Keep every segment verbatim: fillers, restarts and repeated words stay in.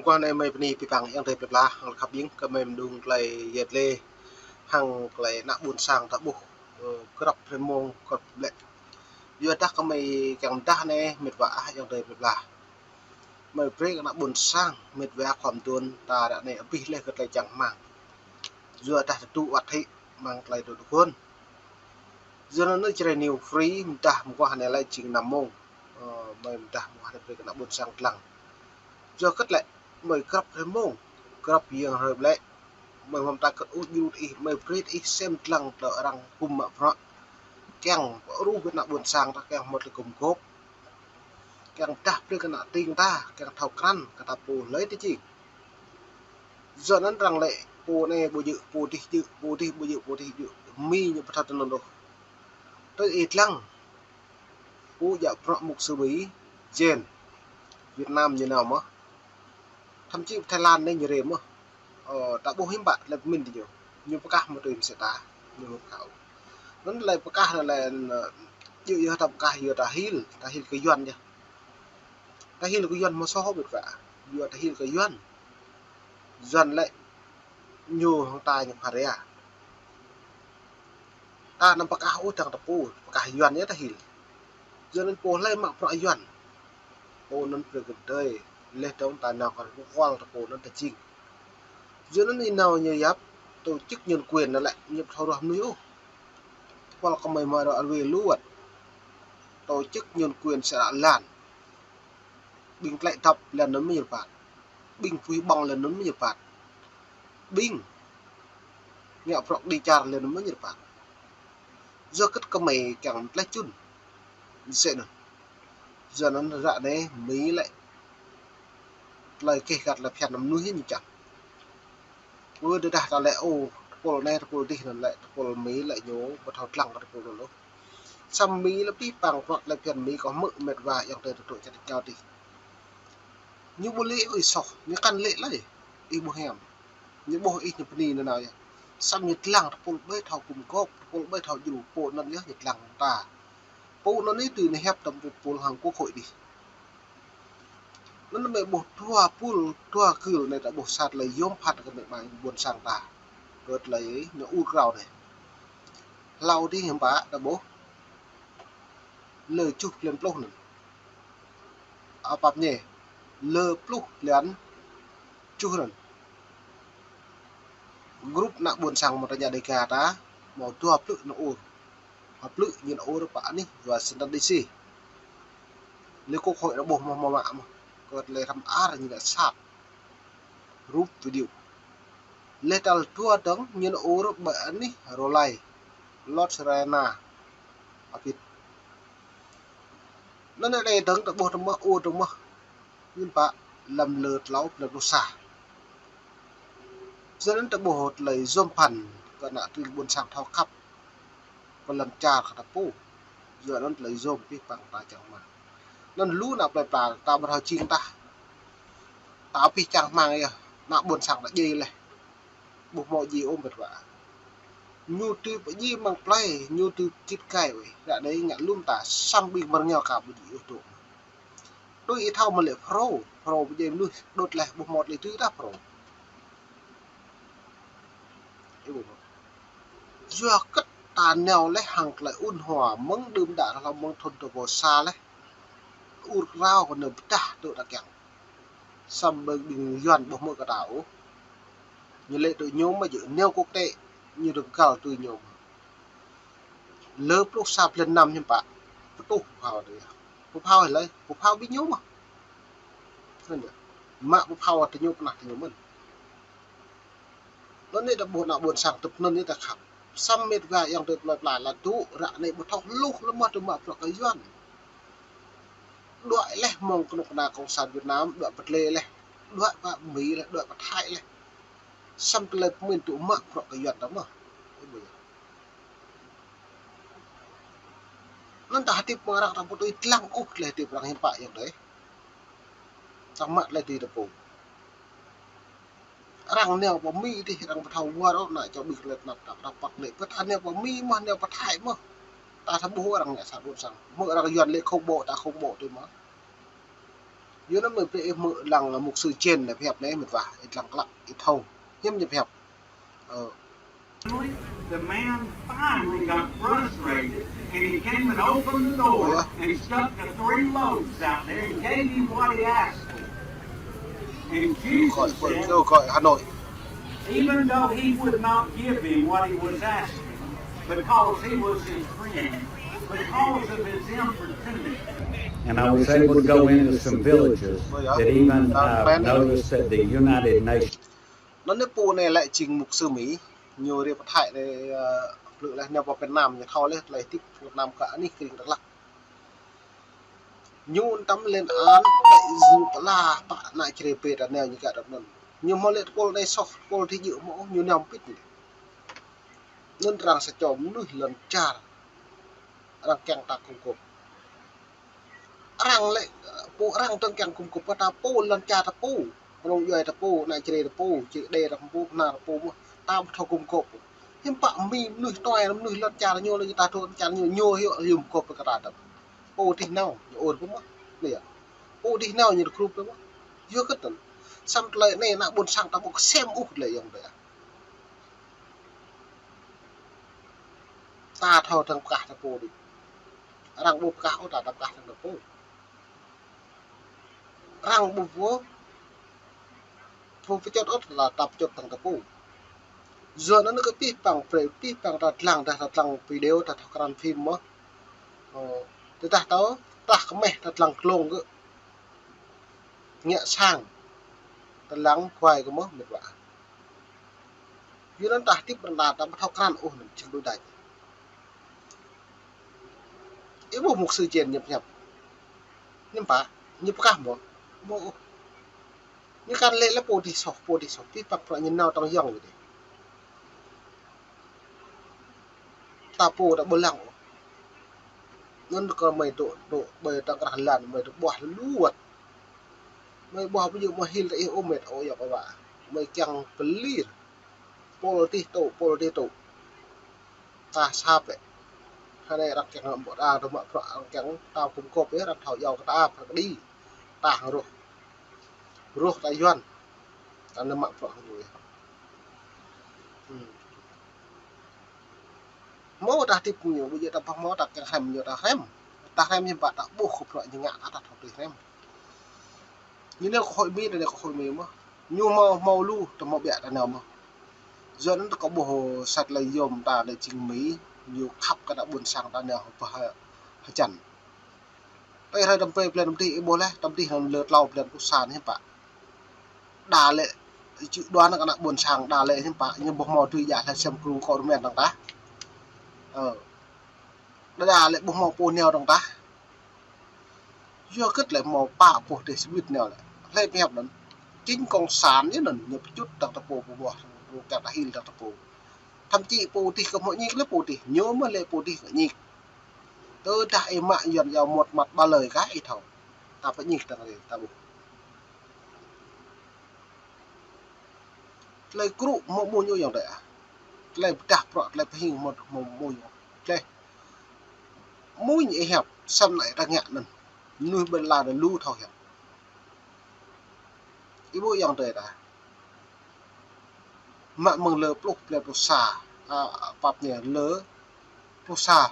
Mơ̆ng anai mơi bơni pơpăng ayŏng adơi plơi pla, hăng khăp ƀing kơ mơi mơđung tơlơi yet lĕ, hăng tơlơi ană ƀôn sang ta ƀuh, ơ, grăp hrơi mông, grăp hrơi ƀlĕ. Yua dah kơ mơi kiăng mơdah anai, mĕt wa ah ayŏng adơi plơi pla. Mơi brơi kơ ană ƀôn sang, mĕt wa khŏm tuan, ta ră anai abih lĕ kơ tơlơi čang rơmang. Yua dah tơdu wăt hĭ, mơ̆ng tơlơi tơdu tơguan. Yua anŭn Jrai News Free, mơdah mơguah anai lĕ jing năm mông. Ơ, mơi mơdah mơguah anai brơi kơ ană ƀôn sang lăng. Yua kơ lĕ, mơi grăp hrơi mông, grăp jing hrơi ƀlĕ. Mơi hmâo mơta kơ ôh djru ih, mơi brơi ih sem lăng tơlơi arăng hŭm mă bruă. Kiăng ruh kơ ană ƀôn sang ta, kiăng hmâo tơlơi gum gôp. Kiăng dah brơi kơ ană tring ta, kiăng thâo krăn, kơ ta pô hlơi tơ jing. Yua anŭn arăng lĕ, pô anai ƀu djơ̆, pô dih djơ̆, pô dih ƀu djơ̆, pô dih djơ̆. Mi ñu pơthâo tơ anŭn ôh. Tơ ih lăng. Pô djă bruă mục sư Mi, Jen, Việt Nam ñu nao mơ̆n. Thậm chí Thái Lan anai ñu rê mơ̆n. Ơ, ta ƀuh hiư̆m pă lĕ pơmĭn tơ ñu. Ñu pơkah mơ̆ tui mơsĕ ta, ñu mơ̆ pơkah. Anŭn lĕ pơkah anŭn lĕ, ơ, djơ̆ yơh ta pơkah yơh ta hil, ta hil kơ Yuan yơh. Ta hil kơ Yuan mơ̆ soh ƀĕt wa. Yua ta hil kơ Yuan. Yuan lĕ ñu hăng ta ñu pha ria. Ta anăm pơkah ôh dăng ta pô, pơkah Yuan yơh ta hil. Yua anŭn pô hlơi mă bruă Yuan. Pô anŭn brơi kơ adơi, leh dong ta nao kơ kual ta pô anŭn ta jing. Yua anŭn ih nao ñu yap, tổ chức nhân quyền anŭn lĕ, ñu ƀu thâo ruah mơnuih ôh. Kual kơ mơi mă ruah arui lu wăt. Tổ chức nhân quyền sẽ lan. Ƀing tlĕ dăp lĕ anŭn mơ̆ ñu rơbat. Ƀing pui ƀơ̆ng lĕ anŭn mơ̆ ñu rơbat. Ƀing ngă bruă kơđi čar lĕ anŭn mơ̆ ñu rơbat. Yua kơ kơ mơi kiăng tlĕ čun. Mơsĕ anŭn. Yua anŭn ră anai Mi lĕ tơlơi keh găt lĕ phiăn mơnuih ñu čang. Ơ, tơdah ta lĕ, ơ, tơpul anai, tơpul dih anŭn lĕ, tơpul Mi lĕ ñu ƀu thâo lăng kơ tơpul anŭn ôh. Samơ̆ Mi lĕ pơpăng bruă lĕ phiăn Mi kơ hmư̆ mĕt wa ayŏng adơi tơdruă čar ta dih. Ñu ƀu lĕ ôh ih soh, ñu kăn lĕ lơi. Ih ƀuh hiam. Ñu ƀuh ih ñu bơni nanao yơh. Samơ̆ ñu lăng tơpul ƀơi thâo gum gôp, tơpul ƀơi thâo djru, pô anŭn yơh ñu lăng ta. Pô anŭn ih tui ñu hiăp tơm pul hăng quốc hội dih. Anŭn mơi ƀuh dua pul, dua gưl anai ta ƀuh sat lĕ yôm phat kơ mĕt wa ƀôn sang ta. Kơ tơlơi ñu ur krao anai. Hlâo dih hiư̆m pă ta ƀuh. Lơ tơjuh blan pluh anŭn. Apap ñe. Lơ pluh blan tơjuh anŭn. Grup ană ƀôn sang mơ̆ ta ñă Dega ta, hmâo dua plư̆ ñu ur. Hơplư̆ ñu ur pơ anih Washington D C. Lĕ quốc hội ta ƀuh mơ̆ hmâo mă mơ̆. Kơ tơlơi răm ar ñu ngă sat. Rup video. Lĕ tal dua dơ̆ng ñu ur pơ anih Raleigh, North Carolina. Apit. Anŭn anai dơ̆ng ta ƀuh tơmơ̆ ur tơmơ̆. Hiư̆m pă lăm lơ tlâo blan pluh sa. Yua anŭn ta ƀuh tơlơi yôm phăn kơ ană tring ƀôn sang thâo khăp. Kơ lăm čar kơ ta pô. Yua anŭn tơlơi yôm pih păng ta čang mă. Anŭn lu ană plơi pla ta ƀu thâo jing tah. Ta pih čang rơmang yơh, ană ƀôn sang ta djai leh. Ƀu hmâo djai ôh mĕt wa. Ñu tui pơdjai mơ̆ng plơi, ñu tui kĭt kai ôh. Ră anai ngă lŏm ta samơ̆ ƀing mơ̆ng ñu ka ƀu djai ôh dŏ. Tui ih thâo mơ̆ lĕ Phrô, Phrô pơdjai mơnuih đôč leh ƀu hmâo tơlơi tui tah Phrô. Ih ƀuh. Yua kơ ta nao leh hăng tơlơi ŭn hua mơ̆ng đưm đă hlâo mơ̆ng thŭn dua ƀâo sa leh. Ur krao kơ anai pơdah dŏ ta kiăng. Samơ̆ ƀing Yuan ƀu hmư̆ kơ ta ôh. Ñu lĕ tui ñu mơ̆ djơ̆ neo quốc tế, ñu dơ̆ng găl tui ñu. Lơ pluh sa blan năm hiư̆m pă, pơtuh pơphao tui. Pơphao hlơi, pơphao ƀing ñu mơ̆. Anŭn yơh. Mă pơphao tui ñu pơnah tui ñu mơ̆n. Anŭn anai ta ƀuh ană ƀôn sang tŭp anŭn anai ta khăp. Samơ̆ mĕt wa ayŏng adơi plơi pla lă dŏ, ră anai ƀu thâo hluh lơmơ̆ tơmă bruă kơ Yuan. Đuaĭ leh mơ̆ng kơnuk kơna Cộng sản Việt Nam, đuaĭ pơtlê leh. Đuaĭ pơ Mi leh, đuaĭ pơ Thái leh. Samơ̆ tơlơi pơmĭn tŭ mă bruă kơ Yuan ta mơ̆. Anŭn ta hơdip mơ̆ng arăng ta ƀu tui lăng ôh tơlơi hơdip arăng hiư̆m pă ayŏng adơi. Ta mă tơlơi tui ta pô. Arăng nao pơ Mi dih, arăng ƀu thâo wơr ôh, ană čô ƀing lĕ tơnap tap, arăng păk lĕ. Pơ ta nao pơ Mi mơ̆, nao pơ Thái mơ̆. Ta thâo ƀuh arăng ngă sat ƀôn sang. Mơ̆ arăng Yuan lĕ khủng bố, ta khủng bố tui mơ̆. Yua anŭn mơ̆ brơi ih hmư̆ lăng mục sư Jên anai pơhiăp anai mĕt wa, ih lăng klă, ih thâo. Hiư̆m ñu pơhiăp. Ơ. The man finally got frustrated and he came and opened the door and stuck the three loaves out there and gave him what he asked for. And Jesus Gọi, said, kêu gọi Hà Nội. Even though he would not give him what he was asking, because he was his friend, because of his importunity. And I was able to go into some villages that even uh, noticed that the United Nations Anŭn anai pô anai lĕ jing mục sư Mi, ñu rai pơ Thái anai, ơ, plư lĕ nao pơ Việt Nam ñu thâo lĕ, tơlơi hơdip Việt Nam kơ anih kring Dak Lak. Ñu tăm lên án đại diện pơala pă ană Jrai pơ ta nao ñu kơ tơpă anŭn. Ñu hmâo lĕ tơpul anai soh, tơpul adih djơ̆ hmâo, ñu nao pĭt ñu. Anŭn arăng sa čô mơnuih lŏn čar, arăng kiăng ta gum gôp. Arăng lĕ, pô arăng dơ̆ng kiăng gum gôp, pơ ta pô lŏn čar ta pô, kơnơ̆ng djuai ta pô, ană Jrai ta pô, čơđai ta pô, kơnar ta pô mơ̆n, ta ƀu thâo gum gôp. Hiư̆m pă Mi mơnuih tuai, mơnuih lŏn čar ñu, lŏn čar ta thâo, lŏn čar ñu, ñu hyu, hyu gum gôp pơ kơ ta tơ̆p. Pô adih nao, ñu ur pơ mơ̆n. Anai yơh. Pô adih nao, ñu grup pơ mơ̆n. Yua kơ tơ̆n. Samơ̆ tơlơi anai ană ƀôn sang ta ƀu kơsem ôh lĕ yơh ƀĕ. Ta thâo dơ̆ng pơkah ta pô đôč. Arăng ƀu pơkah ôh ta, ta pơkah dơ̆ng ta pô. Arăng ƀu pô, pô pơčŏt ôh ta, ta pơčŏt dơ̆ng ta pô. Yua anŭn kơ pih păng brơi, pih păng ta lăng, ta, ta lăng video, ta thâo krăn phim mơ̆n. Ơ, tơdah ta, tah kơmeh ta lăng glông kơ ngă sang, ta lăng kuai kơ mơ̆n mĕt wa. Yua anŭn ta hơdip rơnta ta ƀu thâo krăn ôh anŭn jing đôč đač. Ih ƀuh mục sư Jên ñu pơhiăp. Hiư̆m pă, ñu pơkah mơ̆n, mơ̆n ôh. Ñu kăn lĕ lĕ pô adih soh, pô adih soh, pih păng prăk ñu nao tŏng yŏng kơ adih. Ta pô ta ƀu lăng ôh. Anŭn kơ mơi dŏ, dŏ, ƀơi tŏng krah lan, mơi dŏ ƀuah lu wơ̆t. Mơi ƀuah ƀu djơ̆ mơhil ta ih ôh mĕt ôh yơh pơ wa. Mơi kiăng pơlir. Pôl adih tŭ, pôl adih tŭ. Ta sap ĕ. Hơnai arăng kiăng hơ̆m ƀu ta, ta mă prăk arăng kiăng ta gum gôp ĕ, arăng thâo iâu kơ ta, prăk kơđi. Ta hăng rŏh. Rŏh ta Yuan. Ta nao mă prăk hăng ñu ĕ. Hmâo ta hơdip ñu, ƀu djơ̆ ta ƀu hmâo ta kiăng hrăm ñu ta hrăm. Ta hrăm hiư̆m pă ta ƀuh kơ prăk ñu ngă ta, ta thâo tui hrăm. Ñu nao kơ hội Mi, ta nao kơ hội Mi mơ̆n. Ñu hmâo, hmâo lu, ta hmâo ƀiă ta nao mơ̆n. Yua anŭn ta kơ ƀuh sa tơlơi yôm ta lĕ jing Mi, ñu khăp kơ ană ƀôn sang ta nao pơ hơ-, hơjăn. Tơdah hrơi tăm pê blan tăm dih ih ƀuh laih, tăm dih anŭn lơ tlâo blan pluh sa anai hiư̆m pă. Đa lĕ, čư̆ đuan kơ ană ƀôn sang đa lĕ hiư̆m pă, ñu ƀu hmâo tui djă hlơi sem kru kơ rơmen dơ̆ng tah. Ơ. Đa đa lĕ ƀu hmâo pô nao dơ̆ng tah. Yua kơ lĕ hmâo pă pô dêh sơwĭt nao lĕ. Hlơi pơhiăp anŭn. Chính cộng sản ñu anŭn, ñu pơčŭt dơ̆ng ta pô ƀu ƀuh, ƀu kiăng ta hil dơ̆ng ta pô. Thậm chí pô adih kơ hmâo ñik lĕ pô adih, ñu mơ̆ lĕ pô adih kơ ñik. Tơdah ih mă Yuan iâu một mặt ba lời kah ih thâo. Ta pơñik dơ̆ng rai, ta ƀuh. Tơlơi krŭ hmâo mơ̆ ñu ayŏng adơi ah. Tơlơi pơdah prăk, tơlơi pơhing hmâo, hmâo mơ̆ ñu. Tơlơi mơ̆ ñu ih hiăp, samơ̆ anai ta ngă anŭn. Mơnuih ƀơi lŏn anai lu thâo hiăp. Ih ƀuh ayŏng adơi ta. Mă mơ̆ng lơ pluh, blan pluh sa, a, pap ñu lơ pluh sa.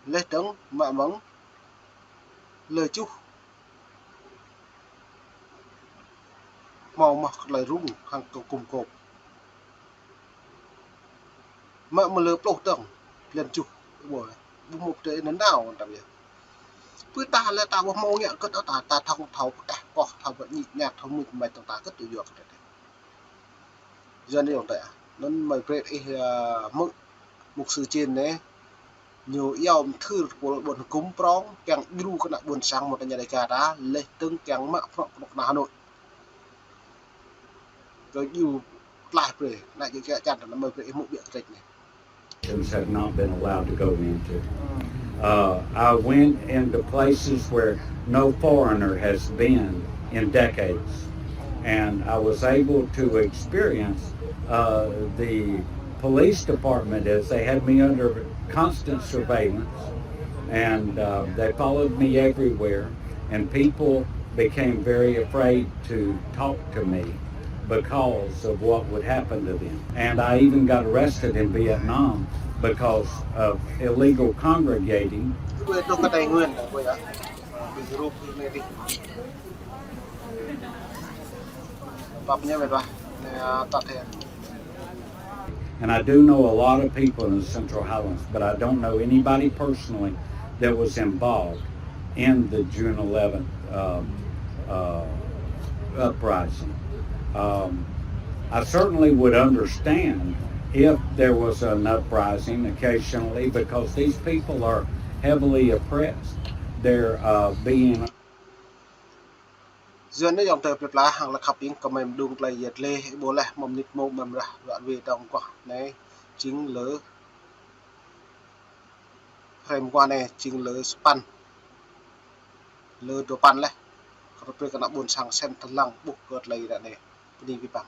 Laih dơ̆ng mă mơ̆ng lơ tơjuh. Hmâo mơ̆ tơlơi rŭng hăng kơ gum gôp. Mă mơ̆ng lơ pluh dơ̆ng, blan tơjuh, ƀu, ƀu hmâo pơdơi nanao anŭn tăm yơh. Pơ ta lĕ ta ƀu hmâo ngă kơ ta, ta, ta thâo, thâo pơkah koh, thâo pơñik ñat, thâo mưč mač dơ̆ng ta kơ tui yua kơ ta. Yua anŭn ayŏng adơi ah. Anŭn mơi brơi ih, a, hmư̆ mục sư Jên anai. Ñu iâu mơthưr tơpul ƀôn hơgŭm prŏng, kiăng djru kơ ană ƀôn sang mơ̆ng ta ña Dega ta, laih dơ̆ng kiăng mă prăk kơnuk kơna Hà Nội. Kơ djru tlaih brơi, ană Dega čan ta anŭn mơi brơi ih hmư̆ ƀiă kơtrĕč anai. Have not been allowed to go into. Uh, I went into places where no foreigner has been in decades, and I was able to experience uh, the police department is. They had me under constant surveillance, and uh, they followed me everywhere. And people became very afraid to talk to me because of what would happen to them. And I even got arrested in Vietnam because of illegal congregating. Ƀu dŏ kơ Tây Nguyên, ƀu dŏ. Ƀu dŏ kơ Tây Nguyên. Pap ñu mĕt wa. Anai, a, tăt hĕ. And I do know a lot of people in the Central Highlands, but I don't know anybody personally that was involved in the June eleventh, um, uh, uprising. Um, I certainly would understand if there was an uprising occasionally, because these people are heavily oppressed. They're, uh, being Yua anai ayŏng adơi plơi pla hăng lăk khăp ƀing gơmơi mơđung tơlơi yăl dliê, ƀuh laih mơ̆ng mơnit mông mơ̆ng rah ruă wê dong guah anai, jing lơ hrơi mơguah anai, jing lơ sapăn, lơ duapăn laih. Kơ tơpre kơ ană ƀôn sang sem tơlăng ƀuh kơ tơlơi ră anai. Bơni abih bang.